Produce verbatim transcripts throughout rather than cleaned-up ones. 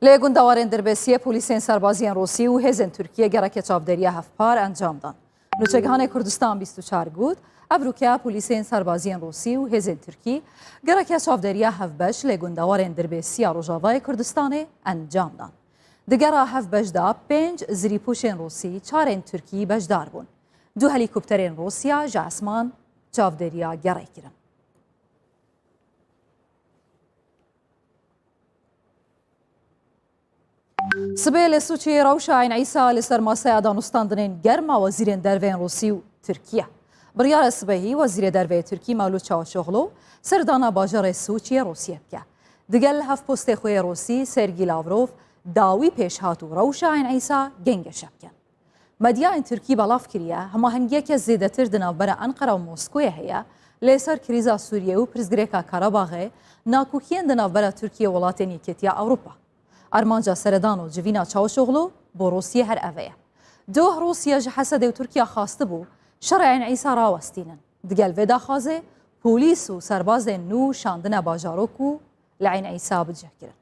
Li gundewarên Dirbêsiyê polîsên serbaziyên Rûsî û hêzên Tirkiyê gereke çavdêriya hevpar encam dan. Nûçegihanê Kurdistan bîst û çar got, ev rûke polîsên serbaziyên Rûsî û hêzên Tirkî gereke çavdêriya hevbeş li gundewarên Dirbêsiya Rojavayê Kurdistanê encam dan. Di gera hevbeş de pênc zirîpûşên Rûsî, çarên Tirkî beşdar bûn. Du helîkopterên Rûsya ji esman çavdêriya gerê kirin. Sibê li Sûçî rewşa Eyn Îsa li ser maseya danûstandinên germ a wezîrên derve yên Rûsî û Tirkiye. Biryara sibehî Wezîrê Derve yê Tirkî Mewlût Çavuşoglu serdana bajarê Sûçiyê Rûsiyê bike. Digel hevpostê xwe yê Rûsî Sergî Lavrov dawî pêşhat û rewşa Eyn Îsa gengeşe bikin. Medyayên Tirkî belav kiriye, hemahengiyeke zêdetir di navbera Enqera û Moskoyê heye, lê ser krîza Sûriyê û pirsgirêka Karabaxê, nakokiyên di navbera Tirkiye û welatên Yekêtiya Ewropa. Armanca seredan û civîna Çavuşoglu bo Rûsiyê her ev e. Doh Rûsya ji Hesedê û Tirkiya xwestibû şerê Eyn Îsa rawestînin. Digel vê daxwazê, polîs û serbazên nû şandine bajarok û li Eyn Îsa bicih kirin.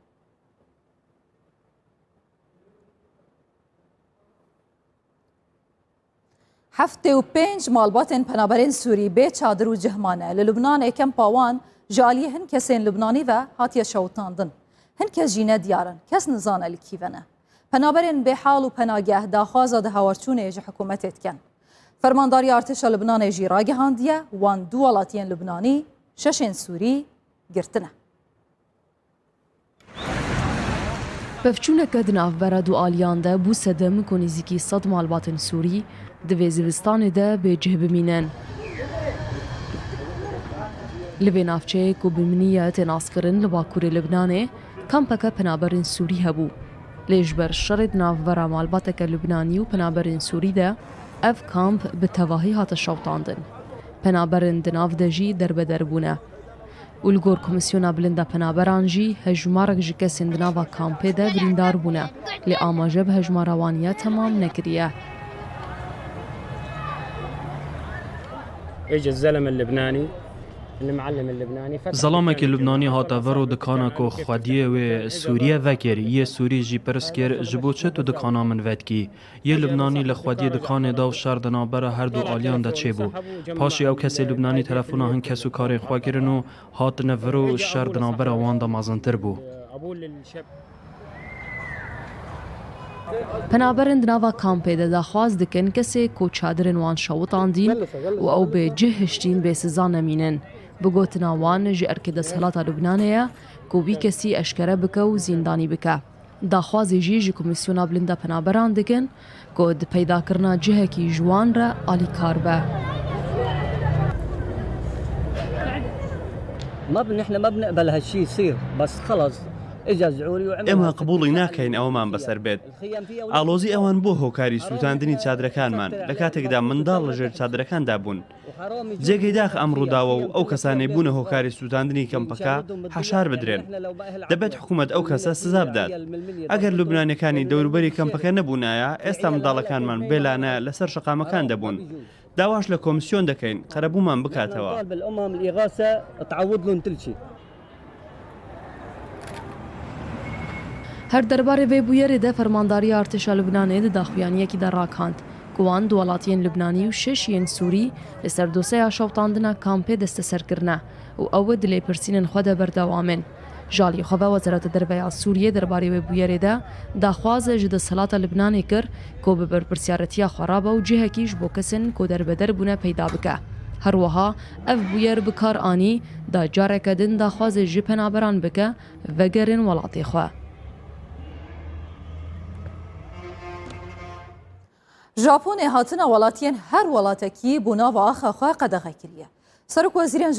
Heftê û pênc malbatên penaberên Sûrî bê çadir û cih mane. Li Lubnanê kempa wan ji aliyê hin kesên Lubnanî ve hatiye şewitandin. Hin kes jî ne diyar in. Kes nizane li kî ve ne. Penaberên bêhal û penageh daxwaza di hawarçûnê ji hikûmetê dikin. Fermandariya Artêşa Lubnanê jî ragihandiye, wan du welatiyên Lubnanî, şeşên Sûrî girtine. Pevçûneke di navbera du aliyan de bû sedem ku nêzîkî sed malbatên Sûrî di vê zivistanê de bê cih bimînin. Li vê navçeyê ku bi miniye tê naskirin li bakurê Libnanê, kampeke penaberên Sûrî hebû. Lê ji ber şerê di navbera malbateke Libnanî û penaberên Sûrî de ev kamp bi tevahî hate şewitandin. Penaberin di nav de jî derbeder bûne. Û li gor Komîsyona Bilind a Penaberan jî hejmarek ji kesên di nava kampê de birîndar bûne, lê amaje bi hejmara wan ya temam nekiriye. اجى الزلمه اللبناني، المعلم اللبناني فتح Zelamekî Lubnanî hate vir û dikana ku xwediyê wê Sûriye vekir, yê Sûrî jî pirs kir, ji bo çi tu dikana min vedikî? Yê Lubnanî li xwediyê dikanê da û şer di navbera her du aliyan de çêbû. Paşê ew kesê Lubnanî telefona hin kes û karên xwe kirin û hatine vir û şer di navbera wan de mezintir bû. Penaberên di nava kampê de daxwaz dikin kesê ku çadirên wan şewitandîn û ew bê cih hiştîn bê siza nemînin. Bi gotina wan ji erkê desthilata Lubnanê ye ku wî kesî eşkere bike û zîndanî bike. Daxwazê jî ji Komîsyona Bilind a Penaberan dikin ku di peydakirina cihekî ji wan re alîkar be. ما بن-، نحن ما بنقبل هالشي يصير، بس خلص، اجى زعوري وعمل Ema هالفكرة. Qibûlî nakeyn ew man beser bêt. Alozî ewan bû hokarî sûtandinî çadrekanman, لە کاتێکدا منداڵ لە ژێر چادرەکاندا بوون. جێگەی داخ ئەم ڕووداوە و ئەو کەسانەی بوونە هۆکاری سووتاندنی کەمپەکە حەشار بدرێن. دەبێت حکوومەت ئەو کەسە سزا بدات. ئەگەر لوبنانیەکانی دەوروبەری کەمپەکە نەبوونایە، ئێستا منداڵەکانمان بێلانە لەسەر شەقامەکان دەبوون. داواش لە کۆمسیۆن دەکەین قەرەبوومان بکاتەوە. طالب الأمم الإغاثة تعوض لهم كل شيء. Her derbarê vê bûyerê de Fermandariya Artêşa Lubnanê di daxuyaniyekî de rakand ku wan du welatiyên Lubnanî û şeş yên Sûrî li ser doseya şewitandina kampê desteser kirine û ew di lêpirsînên xwe de berdewam in. Ji alî xwe ve Wezareta Derve ya Sûriyê derbarê wê bûyerê de daxwaz ji desthilata Lubnanê kir ku bi berpirsyaretiya xwe rabe û cihekî ji bo kesên ku derbeder bûne peyda bike. Her wiha ev bûyer bi kar anî da careke din daxwazê ji penaberan bike vegerin welatê xwe. Japonê hatina welatiyên her welatekî bo nava axa xwe qedexe kiriye. Serokwezîrên